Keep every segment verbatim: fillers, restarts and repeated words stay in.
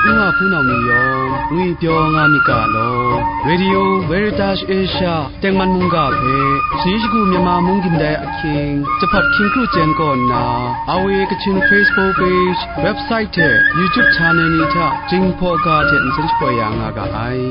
N wa hpunau ni yawng ngwipyaw nga myit ga law, Radio Veritas Asia tengman mungga hpe, shi shagu Myanmar mung gindai ahkying, jahpat hkying kru chyen kaw nna, R V A Kachin Facebook page, website hte YouTube channel ni hta Jinghpaw ga hte nsen shapoi ya nga ga ai.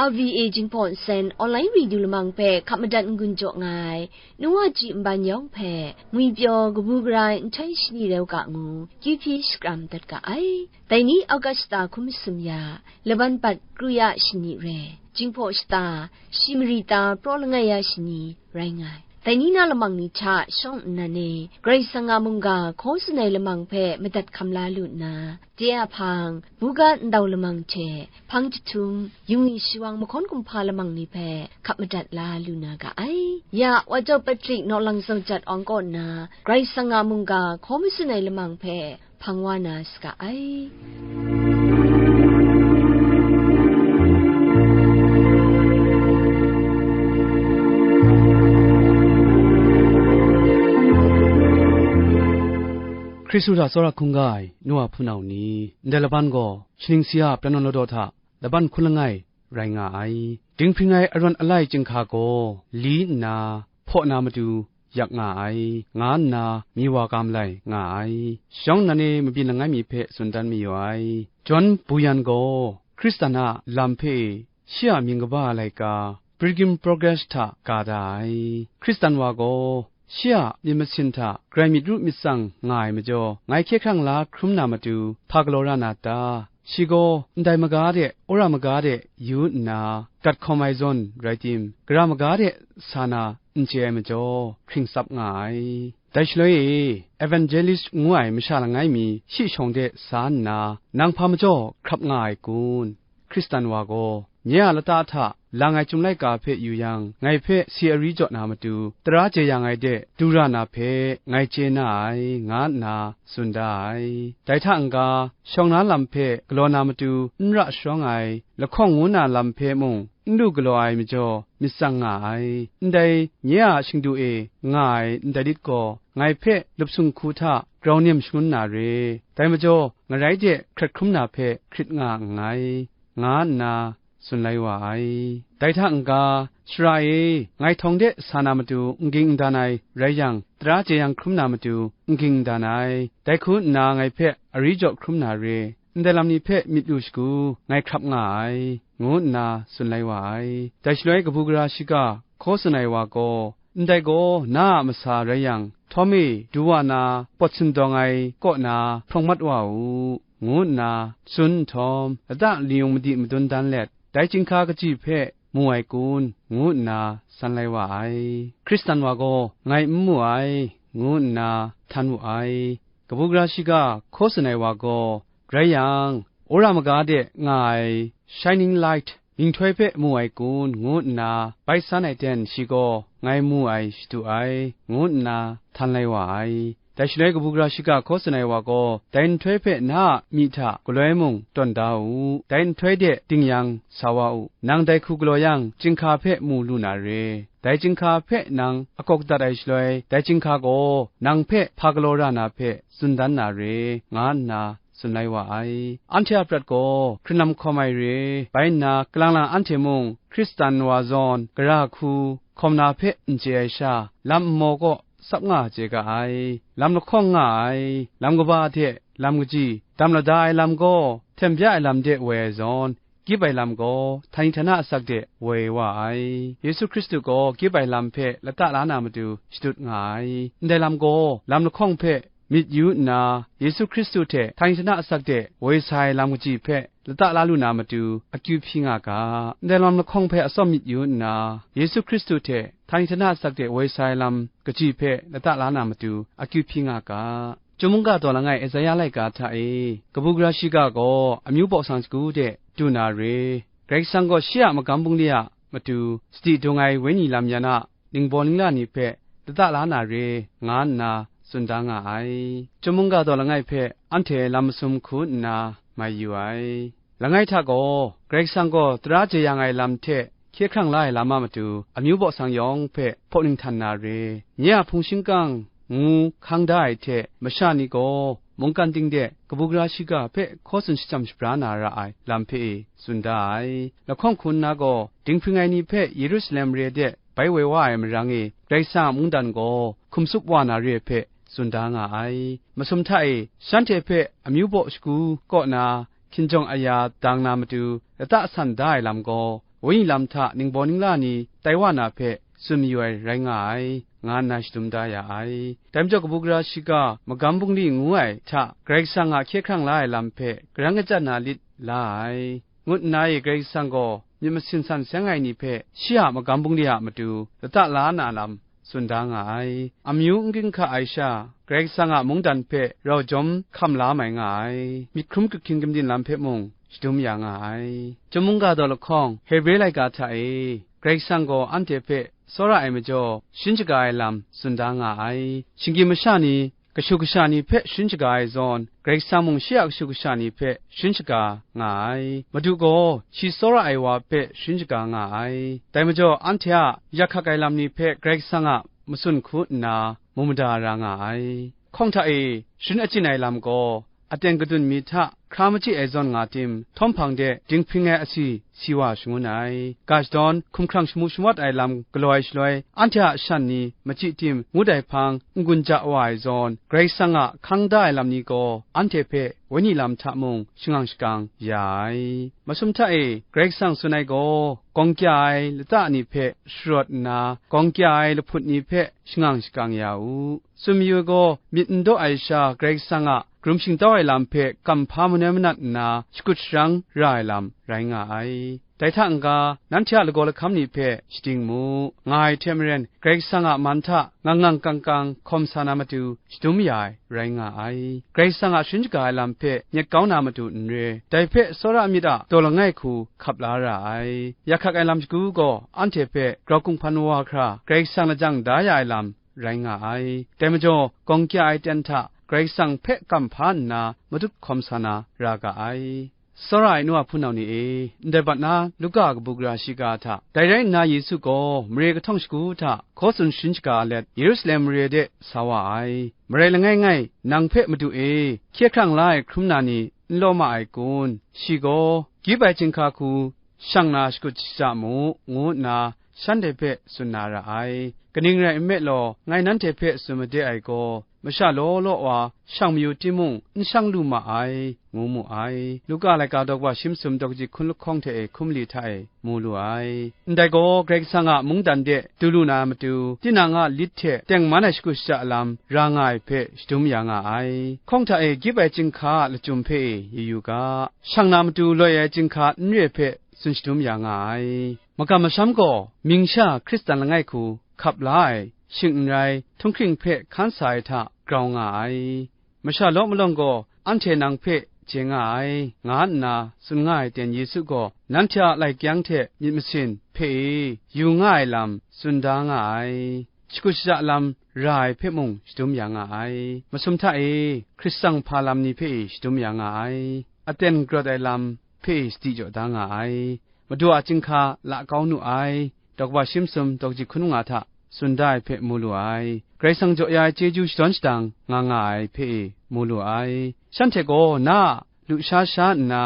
R V A Jinghpaw Nsen Online Radio Lamang hpe hkap madat n-gun jaw nga ai, nu wa ji nban yawng hpe, ngwipyaw kabu gara ai nhtoi shani rau ga ngu, kyu hpyi shakram dat ga ai. Dai ni Augusta hkum masum ya, laban bat kru ya shani re, Jinghpaw shata, shi mari ta praw langai ya shani rai nga ai. Dai ni na lamang ni hta shawng nnan e, Karai Kasang a mungga hkaw tsun ai lamang hpe madat hkam la lu nna, de a hpang, buga ndau lamang hte, hpang jahtum, yungwi shawang mahkawn kumhpa lamang ni hpe hkap madat la lu na ga ai. Ya, Wajau Patrick Nawlang Zaw Jat Awng kaw nna, Karai Kasang a mungga hkaw matsun ai lamang hpe hpang wa na saga ai. Hkristu hta tsawra hkungga ai nu wa hpunau ni, ndai laban gaw, shaning si a pran nawn ladaw hta laban hkun langai rai nga ai. Dinghpring ai arawng alai chyinghka gaw li nna hpaw na matu yak nga ai, nga nna mi wa ga malai nga ai. Shawng nnan e mabyin langai mi hpe tsun dan mayu ai. John Bunyan gaw Hkristan a lam hpe shi a mying kaba ai laika, Pilgrim Progress hta ga da ai. Hkristan wa gaw shi a myit masin hta grai myit ru myit tsang nga ai majaw, ngai hkye hkrang la hkrum na matu hpa galaw ra na ta? Shi gaw ndai maga de, wora maga de yu nna, gat hkawm ai zawn rai tim, gara maga de sa na n chye ai majaw, hkring tsap nga ai. Dai shaloi e, Evangelist ngu ai masha langai mi shi shawng de sa nna, nang hpa majaw hkrap nga ai kun? Hkristan wa gaw, nye a lata hta lang ai Chyum laika hpe yu yang, ngai hpe si ari jaw na matu, tara jeyang ai de du ra na hpe ngai chye na ai, nga nna tsun da ai. Dai hta n-ga, shawng na lam hpe galaw na matu n ra sharawng ai, lahkawng ngu na lam hpe mung n lu galaw ai majaw, myit tsang nga ai. Ndai nye a shingdu e nga ai ndai lit gaw, ngai hpe lup sung hku hta grau nem shangun na re. Dai majaw, ngarai de hkrat hkrum na hpe hkrit nga nngai, nga nna tsun lai wa ai. Dai hta n-ga, Sara e, ngai htawng de sa na matu n ging n dan ai rai yang, tara jeyang hkrum na matu n ging n dan ai. Dai hku nna ngai hpe ari jaw hkrum na re. Ndai lam ni hpe myit lu shagu, ngai hkrap nga ai, ngu nna tsun lai wa ai. Dai shaloi kabu gara shiga hkaw tsun ai wa gaw, ndai gaw na a masa rai yang, htawm e du wa na, pawt sindawng ai kaw na hprawng mat wa u, ngu nna tsun nhtawm, lata liyung madi madun dan let, dai chyinghka kaji hpe mu ai kun, ngu nna san lai wa ai. Hkristan wa gaw, ngai n mu ai, ngu nna htan wu ai. Kabu gara shiga hkaw tsun ai wa gaw, rai yang, wora maga de nga ai shining light, minghtoi hpe mu ai kun, ngu nna bai san ai ten, shi gaw, ngai mu ai shadu ai, ngu nna htan lai wa ai. Dai shaloi kabu gara shiga hkaw tsun ai wa gaw, dai nhtoi hpe na a myi hta galoi mung tawn da u, dai nhtoi de ding yang sa wa u, nang dai hku galaw yang, chyinghka hpe mu lu na re. Dai chyinghka hpe nang akawk dat ai shaloi, dai chyinghka gaw nang hpe hpa galaw ra na hpe tsun dan na re, nga nna tsun lai wa ai. Anhte a prat gaw hkrunlam hkawm ai re, bai nna, kalang lang anhte mung Hkristan wa zawn gara hku hkawm na hpe n chye ai sha, lam nmaw kaw tsap nga chye ga ai. Lam lahkawng nga ai, lam kaba hte lam kaji, dam lada ai lam gaw, hten bya ai lam de woi ai zawn, gyip ai lam gaw, htani htana asak de woi wa ai. Yesu Hkristu gaw gyip ai lam hpe lata la na matu shadut nga ai. Ndai lam gaw, lam lahkawng hpe myit yu nna, Yesu Hkristu hte htani htana asak de woi sa ai lam kaji hpe lata la lu na matu akyu hpyi nga ga. Ndai lam lahkawng hpe atsawm myit yu nna, Yesu Hkristu hte htani htana asak de woi sa ai lam kaji hpe lata la na matu akyu hpyi nga ga. Chyum mungga daw langai Esaia laika hta e, kabu gara shiga gaw amyu bawk sang shagu de du na re. Karai Kasang gaw shi a magam bungli a matu sadi dung ai wenyi lam yan a ningbaw ningla ni hpe lata la na re, nga nna tsun da nga ai. Chyum mungga daw langai hpe anhte lam masum hku nna mai yu ai. Langai hta gaw, Karai Kasang gaw tara jeyang ai lam hte hkye hkrang la ai lam a matu, amyu baw sang yawng hpe hpaw ninghtan na re, nye a hpung shingkang ngu hkang da ai hte, masha ni gaw mungkan ting de kabu gara shiga hpe hkaw tsun shachyam shabra na ra ai lam hpe e tsun da ai. Lahkawng hku nna gaw, dinghpring ai ni hpe Yerusalem re de bai woi wa ai marang e, Karai Kasang a mungdan gaw hkum tsup wa na re hpe tsun da nga ai. Masum hta e, shanhte hpe amyu baw shagu kaw na hkinjawng aya dang na matu, lata san da ai lam gaw, wenyi lam hta ningbaw ningla ni tai wa na hpe tsun mayu ai rai nga ai, nga nna shadum da ya ai. Dai majaw, kabu gara shiga magam bungli ngu ai hta Karai Kasang a hkye hkrang la ai lam hpe karang kachyan na lit la ai, ngut nna e Karai Kasang gaw myit masin san seng ai ni hpe shi a magam bungli a matu lata la na lam tsun da nga ai. Amyu n ginhka ai sha, Karai Kasang a mungdan hpe rau jawm hkam la mai nga ai. Myit hkrum gahkyin gumdin lam hpe mung shadum ya nga ai. Chyum mungga daw lahkawng, Hebre laika hta e, Karai Kasang gaw anhte hpe tsawra ai majaw, sharin shaga ai lam tsun da nga ai. Shinggyim masha ni, kashu kasha ni hpe sharin shaga ai zawn, Karai Kasang mung shi a kashu kasha ni hpe sharin shaga nga ai. Madu gaw shi tsawra ai wa hpe sharin shaga nga ai. Dai majaw, anhte a yak hkak ai lam ni hpe Karai Kasang a matsun hku nna mu mada ra nga ai. Hkawng hta e sharin achyin ai lam gaw, aten kadun mi hta hkra machyi ai zawn nga tim, htawm hpang de dinghpring ai asi si wa shangun ai. Ga shadawn hkumhkrang shamu shamawt ai lam galaw ai shaloi, anhte a shan ni machyi tim ngut ai hpang n-gun ja wa ai zawn, Karai Kasang a hkang da ai lam ni gaw anhte hpe wenyi lam hta mung shangang shakang ya ai. Masum hta e Karai Kasang tsun ai gaw, gawng kya ai lata ni hpe sharawt nna, gawng kya ai lahput ni hpe shangang shakang ya u. Tsun mayu ai gaw, myit n daw ai sha Karai Kasang a karum shingtau ai lam hpe kamhpa manoi manat nna shakut sharang ra ai lam rai nga ai. Dai hta n-ga, nanhte a lagaw lahkam ni hpe shading mu, nga ai hte maren, Karai Kasang a man hta ngang ngang kang kang hkawm sa na matu shadum ya ai rai nga ai. Karai Kasang a sharin shaga ai lam hpe nyet kau na matu n re, dai hpe tsawra myit a daw langai hku hkap la ra ai. Yak hkak ai lam shagu gaw anhte hpe grau hkunghpan wa hkra Karai Kasang lajang da ya ai lam rai nga ai. Dai majaw, gawng kya ai ten hta Karai Kasang hpe kamhpa nna matut hkawm sa na ra ga ai. Tsawra ai nu a hpunau ni e, ndai bat na Luka kabu gara shiga hta, dai rai nna Yesu gaw mare kahtawng shagu hta hkaw tsun sharin shaga let Yerusalem mare de sa wa ai. Marai langai ngai, nang hpe Madu e, hkye hkrang la ai hkrum na ni n law ma ai kun? Shi gaw, gyip ai chyinghka hku shang na shakut shaja mu, ngu nna shanhte hpe tsun na ra ai. Kaning rai nme law, ngai nanhte hpe tsun made ai gaw, masha law law wa shang mayu timung, n shang lu ma ai, ngu mu ai. Luka laika daw kaba shi masum daw kaji hkun lahkawng hte e hkum li hta e mu lu ai. Ndai gaw, Karai Kasang a mungdan de du lu na matu, tinang a lit hte tengman ai shakut shaja lam ra nga ai hpe shadum ya nga ai. Hkawng hta e gyip ai chyinghka a lachyum hpe e yu yu ga, shang na matu loi ai chyinghka n re hpe tsun shadum ya nga ai. Magam masham gaw, ming sha Hkristan langai hku hkap la ai, shing n rai, htunghkring hpe hkan sa ai hta grau nga ai. Masha law malawng gaw, anhte nang hpe chye nga ai, nga nna tsun nga ai ten Yesu gaw, nanhte a lai kyang hte myit masin hpe e yu nga ai lam tsun da nga ai. Shakut shaja lam ra ai hpe mung shadum ya nga ai. Masum hta e, Hkristan hpa lam ni hpe e shadum ya nga ai. Aten grawt ai lam hpe e sadi jaw da nga ai. Madu a chyinghka la kau nu ai, daw kaba shi masum daw kaji hkun nga hta tsun da ai hpe mu lu ai. Karai Kasang jaw ya ai chyeju shadawn shadang nga nga ai hpe e mu lu ai. Shanhte gaw na a lusha sha nna,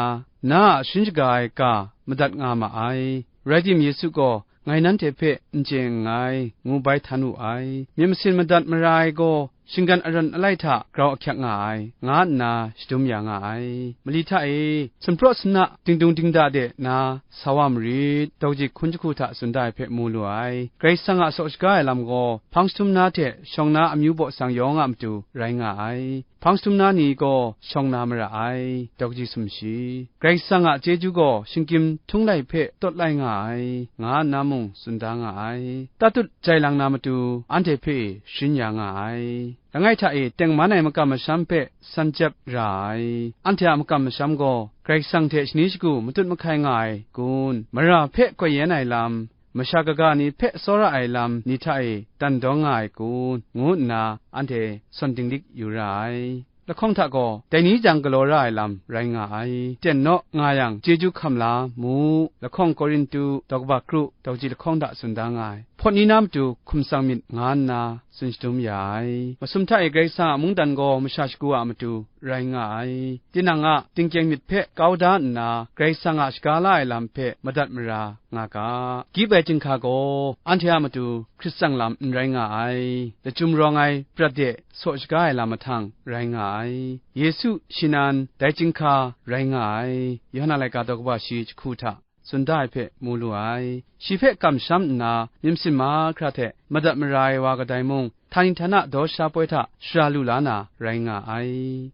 na a sharin shaga ai ga madat nga ma ai. Rai tim, Yesu gaw, "Ngai nanhte hpe n chye nngai," ngu bai htan wu ai. Myit masin madat mara ai gaw, shinggan aran alai hta grau ahkyak nga ai, nga nna shadum ya nga ai. Mali hta e, sumpraw sumna dingdung dingda de na sa wa marit, daw kaji hkun jahku hta tsun da ai hpe mu lu ai. Karai Kasang a saw shaga ai lam gaw, hpang jahtum na hte shawng na amyu baw sang yawng a matu rai nga ai. Hpang jahtum na ni gaw shawng na mara ai, daw kaji sumshi. Karai Kasang a chyeju gaw shinggyim htung lai hpe tawt lai nga ai, nga nna mung tsun da nga ai. Tatut jai lang na matu anhte hpe sharin ya nga ai. Langai hta e tengman ai makam masham hpe san jep ra ai. Anhte a makam masham gaw Karai Kasang hte shani shagu matut mahkai nga ai kun, mara hpe koi yen ai lam, masha kaga ni hpe tsawra ai lam ni hta e dan dawng nga ai kun, ngu nna anhte sawn dinglik yu ra ai. lahkawng hta gaw, dai ni jang galaw ra ai lam rai nga ai. Ten naw nga yang, chyeju hkam la mu, lahkawng Korintu, daw kaba kru, dawji lahkawng hta tsun da nga ai. Hpawt ni na matu hkum tsang myit, nga nna tsun shadum ya ai. Masum hta e Karai Kasang a mungdan gaw masha shagu a matu rai nga ai. Tinang a tingkyeng myit hpe kau da nna, Karai Kasang a shaga la ai lam hpe madat mara nga ga. Gyip ai chyinghka gaw anhte a matu hkrit tsang lam n rai nga ai, lachyum rawng ai prat de saw shaga ai lam mahtang rai nga ai. Yesu shi nan dai chyinghka rai nga ai. Yawhan a laika daw kaba shi jahku hta tsun da ai hpe mu lu ai. Shi hpe kamsham nna, myit masin mahkra hte madat mara ai wa kadai mung, htani htana daw sha poi hta shara lu la na rai nga ai.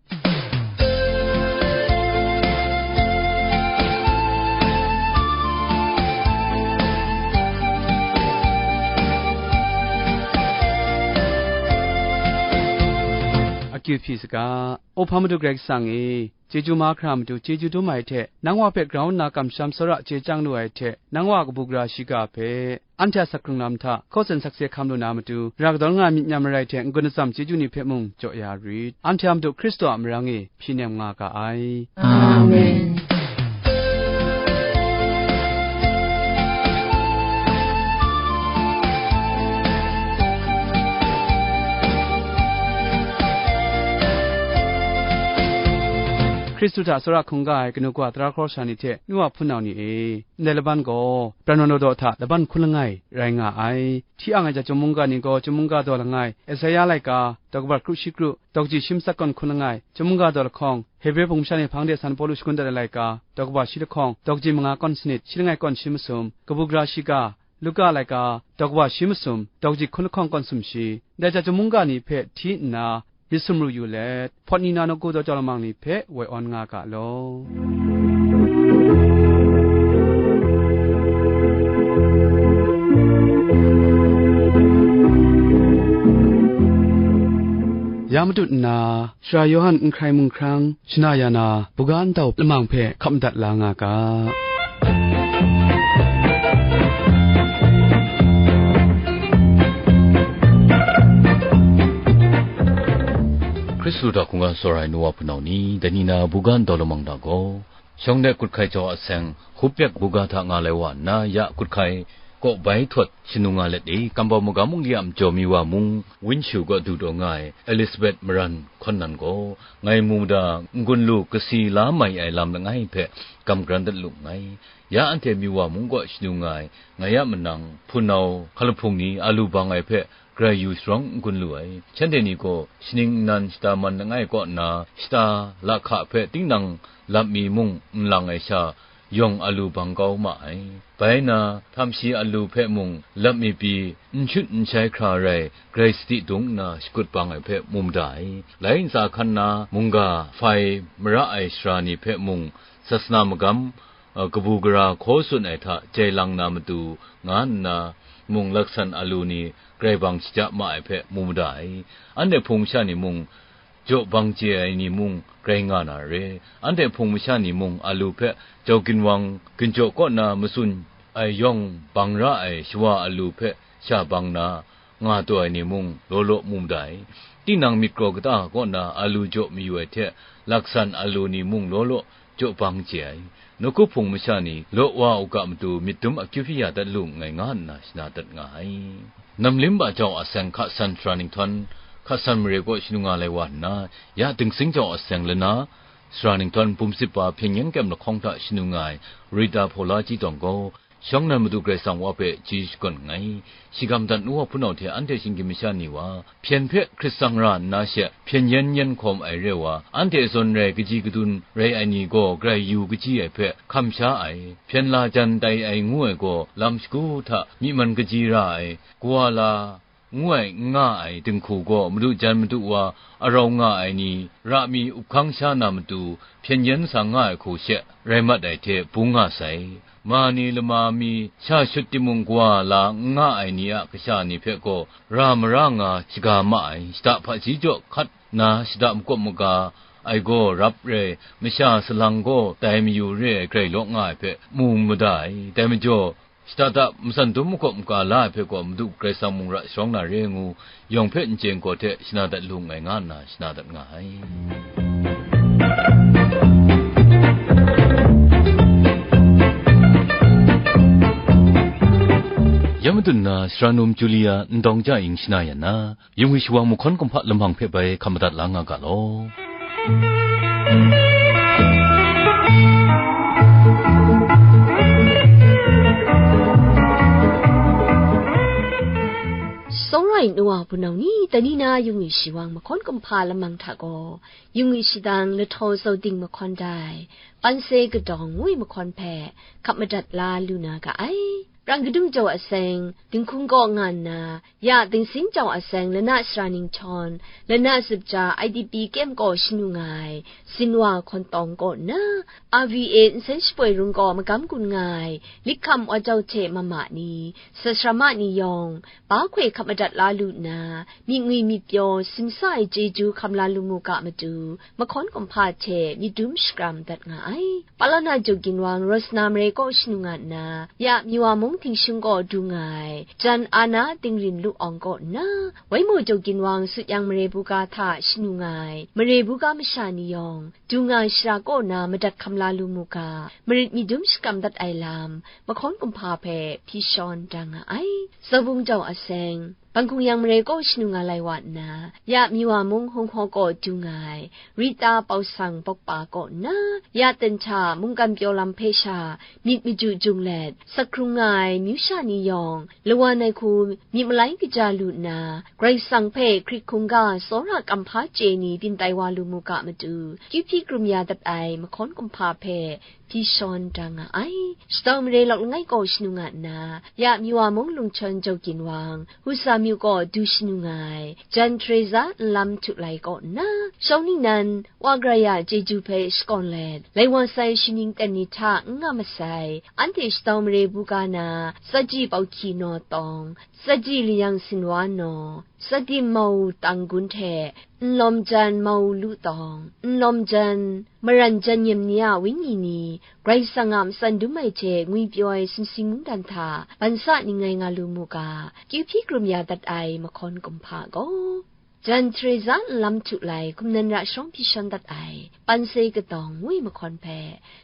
Akyu hpyi saga, O hpa Madu Karai Kasang e, chyeju mahkra matu chyeju dum ai hte, nang wa hpe grau nna kamsham tsawra chye chyang lu ai hte, nang wa kabu gara shiga hpe, anhte a sakrung lam hta, hkaw tsun sakse hkam lu na matu, ra kadaw nga ai myit nyam marai hte, n-gun atsam chyeju ni hpe mung jaw ya rit. Anhte a Madu Hkristu a marang e hpyi nem nga ga ai. Amen. Hkristu hta tsawra hkungga ai kanu kawa tara hkawra sha ni hte, nu wa hpunau ni e, ndai laban gaw, pran rawt daw daw hta laban hkun langai rai nga ai. Hti ang ai hta chyum mungga ni gaw, chyum mungga daw langai, Esaia laika, daw kaba kru shi kru, dawkaji shi matsat kawn hkun langai, chyum mungga daw lahkawng, Hebre hpung masha ni hpang de san Pawlu shagun dat ai laika, daw kaba shi lahkawng, dawkaji manga kawn sanit, shi langai kawn shi masum, kabu gara shiga, Luka laika, daw kaba shi masum, dawkaji hkun lahkawng kawn sumshi, dai hta chyum mungga ni hpe hti nna, myit sumru yu let, hpawt ni na nawku daw jau lamang ni hpe woi awn nga ga law. Ya matut nna, Sara Yawhan n hkrai mung hkrang, shana ya na, buga ntau lamang hpe hkap madat la nga ga. Hkristu hta hkungga tsawra ai nu wa hpunau ni, dai ni na buga ntau lamang hta gaw, shawng de kut hkai jau a seng, hkup pek buga hta nga lai wa nna, ya kut hkai, kaw bai htawt shanu nga let e, Kambau magam mung li a majaw mi wa mung, Winshu kaw du taw nga ai Elizabeth Maran hkawn nan gaw, ngai mu mada n-gun lu kasi la mai ai lam langai hpe gam garan dat lu nngai. Ya anhte mi wa mung kaw shanu nga ai, ngai a manang, hpunau, hkalahpung ni a lu bang ai hpe grai yu sharawng n-gun lu ai. Shanhte ni gaw shaning nnan shata man langai kaw nna, shata lahka hpe tinang lap mi mung n lang ai sha, yawng a lu bang kau ma ai. Bai na, htam shi a lu hpe mung lap mi pyi, n shut n shai hkra rai, grai sadi dung nna shakut bang ai hpe mu mada ai. Lai ntsa hkan na mungga hpai mara ai sara ni hpe mung, sasana magam, a, kabu gara hkaw tsun ai hta jai lang na matu, nga nna mung laksan a lu ni grai bang shaja ma ai hpe mu mada ai. Anhte hpung masha ni mung, jaw bang chye ai ni mung grai nga na re. Anhte hpung masha ni mung a lu hpe jau ginwang ginjaw kaw na matsun ai yawng bang ra ai shawa a lu hpe sha bang na nga taw ai ni mung law law mu mada ai. Tinang myit kraw kata kaw na a lu jaw mayu ai hte, laksan a lu ni mung law law jaw bang chye ai. Nawku hpung masha ni law wa u ga matu myit dum akyu hpyi ya dat lu nngai, nga nna shana dat nga ai. Namlim ba jau a seng hka san sara ninghtawn, hka san mare kaw shanu nga lai wa nna, ya dingsing jau a seng lana, sara ninghtawn bum sip wa hpyen yen kyem lahkawng hta shanu nga ai Rita Hpawla Chyitawng gaw, shawng nnan Madu Karai Kasang wa hpe chyeju shakawn nngai. Shi gam dat nu wa hpunau hte anhte shinggyim masha ni wa, hpyen hpe hkrit tsang ra nna she, hpyen yen yen hkawm ai re wa, anhte zawn rai kaji kadun rai ai ni gaw grai yu kaji ai hpe hkam sha ai, hpyen la jan tai ai ngu ai gaw lam shagu hta myi man kaji ra ai, kawa la ngu ai n nga ai dinghku gaw madu jan madu wa arau nga ai ni, ra mi up hkang sha na matu, hpyen yen sa nga ai hku she rai mat ai hte bung nga sai. Ma ni lama mi sha shut timung kawa la n nga ai ni a kasha ni hpe gaw ra mara nga shaga ma ai, shada hpaji jaw hkat na shada makawp maga ai gaw rap rai, masha salang gaw dai mayu re ai grai law nga ai hpe mu mada ai. Dai majaw, Shada da, matsan dum makawp maka la ai hpe gaw, Madu Karai Kasang mung ra sharawng na re ngu, yawng hpe n chye n gaw hte shana dat lu nngai, nga nna shana dat nga ai. Ya madun na, sara num Julia Ndawng Ja Ying shana yan na, Yungwi shawang mahkawn kumhpa lamang hpe bai hkap madat la nga ga law. Sawrai nu wa hpunau ni, tani na Yungwi shawang mahkawn kumhpa lamang hta gaw, Yungwi shadang lahtaw zauding mahkawn dai, Panse Kadawng ngu ai mahkawn hpe hkap madat la lu na ga ai. Prang kadum jau a seng, dinghkung kaw nga nna, ya dingsin jau a seng, lana sara nhtawm, lana zup ja I D P kyem kaw shanu nga ai, Sinwa Hkawntawng kaw nna, R V A nsen shapoi rung kaw magam gun nga ai, Likham Wajau hte mama ni, sasara ma ni yawng, ba hkoi hkap madat la lu nna, myit ngwi myit pyaw, simsa ai chyeju hkam la lu mu ga matu, mahkawn kumhpa hte myit dum shakram dat nga ai. Palana Jaw Ginwang Rosna mare kaw shanu nga nna, ya Miwa mung Htingshung kaw du nga ai, Jan Ana Tingrin Lu Awng kaw nna, Waimaw Jaw Ginwang Sut Yang mare buga hta shanu nga ai, mare buga masha ni yawng, du nga ai shara kaw na madat hkam la lu mu ga, marit myit dum shakram dat ai lam, mahkawn kumhpa hpe hpyi shawn da nga ai. Zaubung jau a seng, Bangkung Yang mare kaw shanu nga lai wa nna, ya Miwa mung Hung Haw kaw du nga ai, Rita Pausang Pawkpa kaw nna, ya ten hta mungkan pyaw lam hpe sha myit maju jung let, sak hkrung nga ai myu sha ni yawng, lawan ai hku myit malai kaja lu nna, Karai Kasang hpe hkrit hkungga tsawra kamhpa chye ni byin tai wa lu mu ga matu, kyu hpyi krum ya dat ai mahkawn kumhpa hpe hpyi shawn da nga ai. Shadau mare lawk langai kaw shanu nga nna, ya Miwa mung Lungchawn Jaw Ginwang, Husa myu kaw du shanu nga ai, Jan Teresa Nlam Htu Lai kaw nna, shawng ningnan, Wa Gara ya chyeju hpe shakawn let, lai wa sai shuning ten ni hta n nga masai, anhte shadau mare buga na, Saji Pauhkyi Naw Tawng, Saji Layang Sinwa Naw, Saji Mau Tang Gun hte, Nlawm Jan Mau Lu Tawng, Nlawm Jan, Maran Jan Yem ni a wenyi ni, Karai Kasang a matsan dum ai hte ngwi pyaw ai sumsing mungdan hta, ban sa ning ngai nga lu mu ga, kyu hpyi krum ya dat ai mahkawn kumhpa gaw, Jan Teresa Nlam Htu Lai, hkum nan ra sharawng hpyi shawn dat ai, Panse Kadawng ngu ai mahkawn hpe,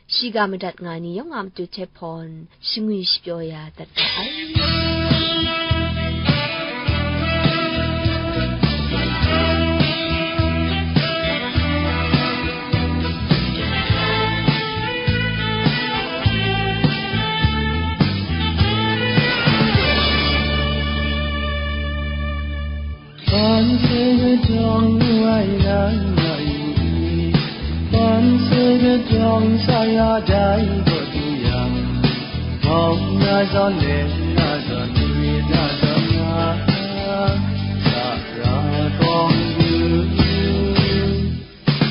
shiga madat nga ni yawng a matu hte hpawn, shangwi shapyaw ya dat ga ai. Panse Kadawng ngu ai nan nga yu i, Panse Kadawng sa ya dai gaw du yang, bawng na zawn, len na zawn, mare na zawn nga, sara kawng du.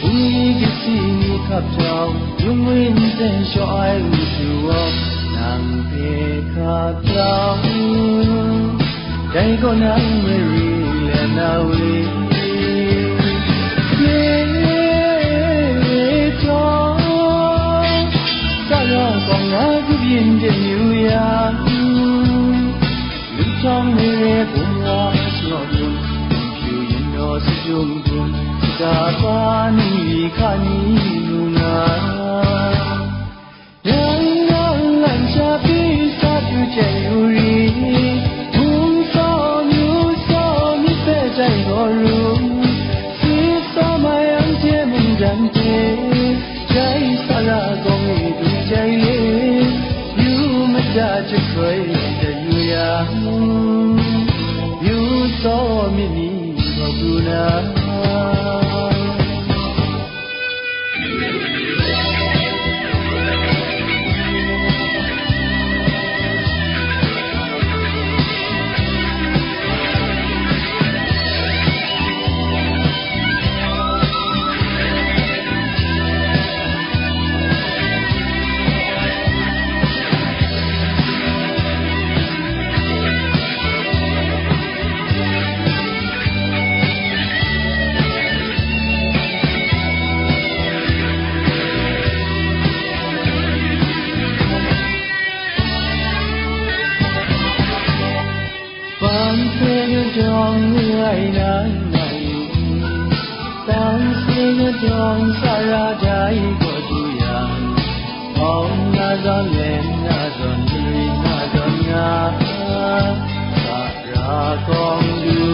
Bungli kasi ni hkap jau, yung win ten shaw ai u du aw, nang hpe hkap jau. Dai gaw nang mari le na we? Ye taw, sara kawng na gup yin de yu yang, lu chyawm mare bum wa shaw bun, bum pyu yin naw sajung bun, saga pa ningli hka ni lu nga. Yang nang lam sha pyi sa pyu chye yu ri, mung saw myu saw myit hpe jai gaw ru, si sa mai anhte mungdan hte, jai sara kawng e du jai le, yu mada jakroi dat yu yang, yu saw myit ni gaw pru na. Yawng re ai nan ngai u, tang sing yawng sara dai gaw du yang, hpawng na zawn, len na zawn, mari na zawn nga, sara kawng du.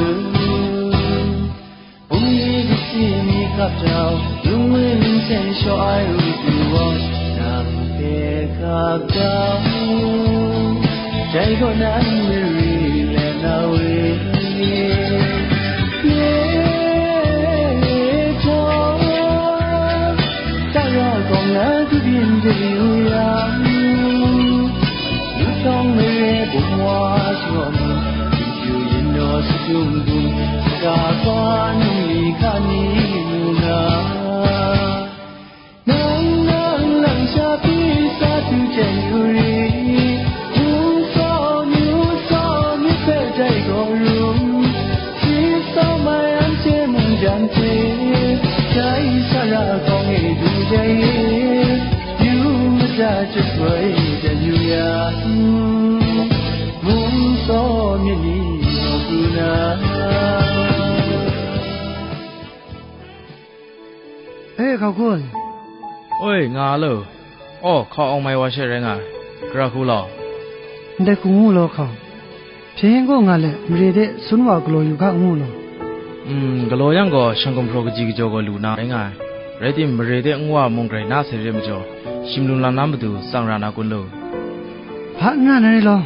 Bungli disi mi hkap jau, lung win sen shaw ai u du wang, nang hpe hkap jau. Dai gaw nan mari let na we. Ye, ye, ye, tara kawng na kubyin de u yang, lu tawng mare bum wa shawng, bingkyu yin naw sadum bum, saga hpa num li hka ni mu na. Nang, nang lang sha pyi sa tu chyen yu ri, nu saw, nu saw, myit hpe dai gaw rum, si saw mai anhte mungdan hte, dai sara kawng e du dai e, yu mada chyoi dan yu yang, mung saw myit ni naw pru na. E, hkau hkun. Oi, nga lo. Aw, hkau awng mai wa she rai nga ai. Gara hku law. Ndai hku ngu law, hkau. Hpyen gaw nga let, mare de sun wa galaw yu ga ngu law. Mm, galaw yang gaw, shang gumhpraw kaji kajaw gaw lu na rai nga ai. Rai tim, mare de ngu wa mung grai na sai re majaw, shim lung lam na matu tsang ra na kun lu. Hpa n ra na re law.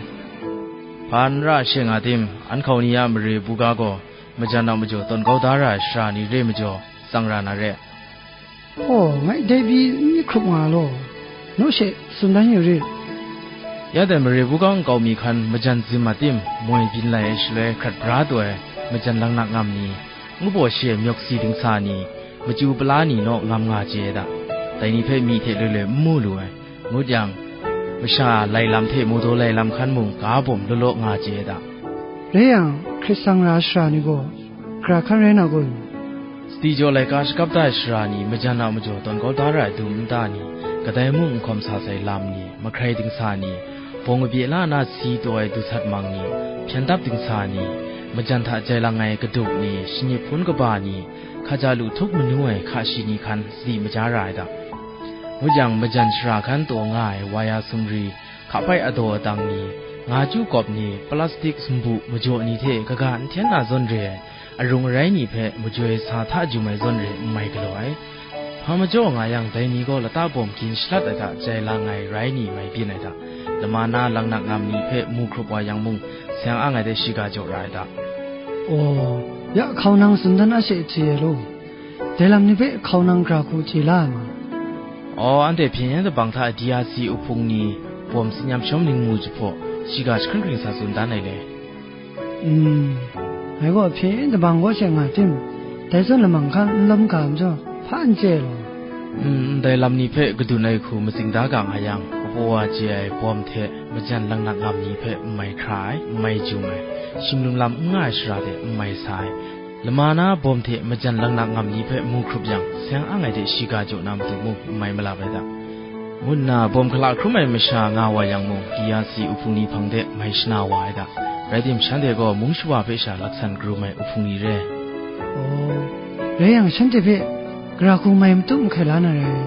Hpa n ra she nga tim, an hkau ni a mare buga gaw, majan a majaw tawn kau da ra ai sara ni re majaw, tsang ra na re. Aw, ngai dai pyi n myit hkrup nga law, naw she tsun dan yu rit. Ya dai mare buga nkau mi hkan majan zim a tim, moi byin lai ai shaloi hkrat bra taw ai majan laknak ngam ni, ngu baw shi ai myawk si dingsa ni, machyu pala ni naw ngam nga chye ai da. Dai ni hpe myi hte loi loi n mu lu ai. Ngut yang, masha lai lam hte mawdaw lai lam hkan mung ga bawm law law nga chye ai da. Rai yang, hkrit tsang ra ai sara ni gaw, gara hkan rai na kun? Sadi jaw laika shakap da ai sara ni, majan a majaw tawn kau da ra ai dum nta ni, kadai mung n hkawm sa sai lam ni, mahkrai dingsa ni, bawng kabye la na si taw ai dusat mang ni, hpyen dap dingsa ni, majan hta jai lang ai kaduk ni, shanip hpun kaba ni, hkaja lu htup manu ai hka shi ni hkan sadi maja ra ai da. Ngut yang, majan sara hkan taw nga ai wa ya sumri, hkapai adaw adang ni, nga chyu kawp ni, plastik sumbu majaw ni hte kaga n hten na zawn re ai, arung arai ni hpe majoi sa hta jum ai zawn re n mai galaw ai. Hpa majaw nga yang, dai ni gaw lata bawm gin shalat ai hta jai lang ai rai ni mai byin ai hta, lama na laknak ngam ni hpe mu hkrup wa yang mung, seng ang ai de shiga jaw ra ai hta. Aw, ya hkau nang tsun dan a she hte e law. Dai lam ni hpe hkau nang gara hku chye la ai ma? Aw, anhte hpyen yen dabang hta D R C uhpung ni, bawm tsin yam shawm ning mu jahpaw, shiga jahkring hkring sa tsun dan ai le. Mm, ngai gaw hpyen yen dabang kaw she nga tim, dai zawn lamang hkan n lawm ga majaw, hpa n chye law. Mm, ndai lam ni hpe kadun ai hku matsing da ga nga yang, kabaw wa chye ai bawm hte majan laknak ngam ni hpe n mai hkra ai, n mai jum ai, shim lum lam n nga ai shara de n mai sa ai, lama na bawm hte majan laknak ngam ni hpe mu hkrup yang, seng ang ai de shiga jaw na matu mung n mai malap ai da, ngu nna bawm hkala hkrum ai masha nga wa yang mung, D R C uhpung ni hpang de mai shana wa ai da. Rai tim, shanhte gaw mung shawa hpe sha laksan karum ai uhpung ni re. Aw, rai yang, shanhte hpe gara hku mai matut mahkai la na rai.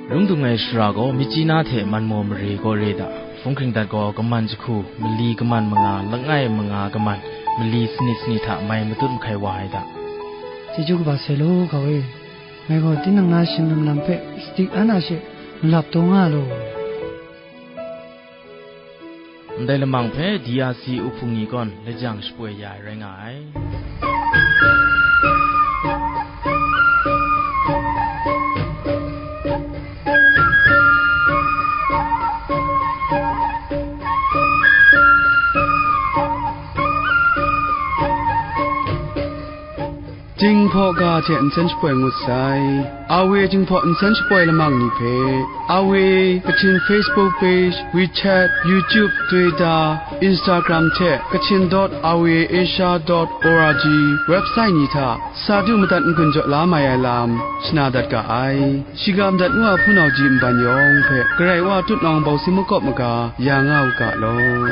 Lung dung ai shara gaw, myitkyina hte manmaw mare gaw re da. Hpung hkring dat gaw, kaman jahku, mali kaman manga, langai manga kaman, mali sanit sanit hta mai matut mahkai wa ai da. Chyeju kaba sai law, hkau e. Ngai gaw tinang na shim lum lam hpe sadi an a she malap taw nga law. Ndai lamang hpe D R C uhpung ni gaw lajang shapoi ya ai rai nga ai. Jinghpaw ga hte nsen shapoi ngut sai. A W Jinghpaw nsen shapoi lamang ni hpe, A W Kachin Facebook page, WeChat, YouTube, Twitter, Instagram hte Kachin dot R V A Asia dot O R G website ni hta sa du madat n-gun jaw la mai ai lam shana dat ga ai. Shiga madat ngu a hpunau ji nban yawng hpe Karai Wa tutnawng bawsing makawp maga ya nga u ga law.